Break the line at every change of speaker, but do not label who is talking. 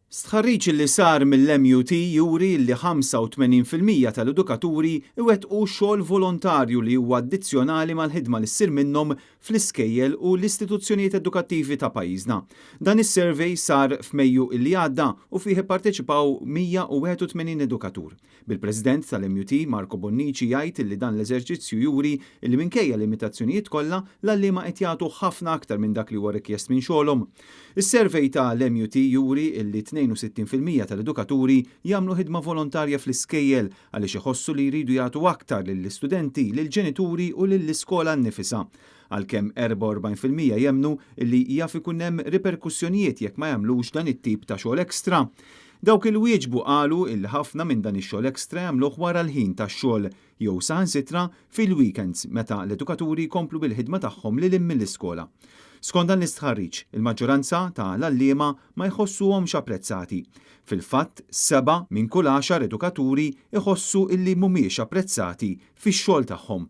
Stħarriġ li sar mill-MUT juri li 85% tal-edukaturi iwettqu xogħol volontarju li huwa addizzjonali mal-ħidma li ssir minnhom fl-iskejjel u l-istituzzjonijiet edukattivi ta' pajjiżna. Dan is-survey sar f'Mejju illi għadda u fih ipparteċipaw 181 edukatur. Bil-President tal-MUT Marco Bonnici jgħid li dan l-eżerċizzju juri li minkejja limitazzjonijiet kollha l-għalliema qed jagħtu ħafna aktar minn dak li huwa rikjest minn xogħolhom. Is-survey tal-MUT juri li 62% tal-edukaturi jagħmlu ħidma volontarja fl-iskejjel għaliex iħossu li jridu jagħtu aktar lill-istudenti, lill-ġenituri u lill-iskola nnifisha. Għalkemm 44% jemmnu li jaf ikun hemm riperkussjonijiet jekk ma jagħmlux dan it-tip ta' xogħol ekstra. Dawk li wieġbu qalu il ħafna minn dan ix-xogħol ekstra jagħmluh wara l-ħin tax-xogħol jew saħansitra fil-weekends meta l-edukaturi jkomplu bil-ħidma tagħhom lil mill-iskola. Skont dan l-istħarriġ, il-maġġoranza ta' l-għalliema ma jħossuhomx apprezzati. Fil-fatt, 7 minn kull 10 edukaturi iħossu illi mhumiex apprezzati fix-xogħol tagħhom.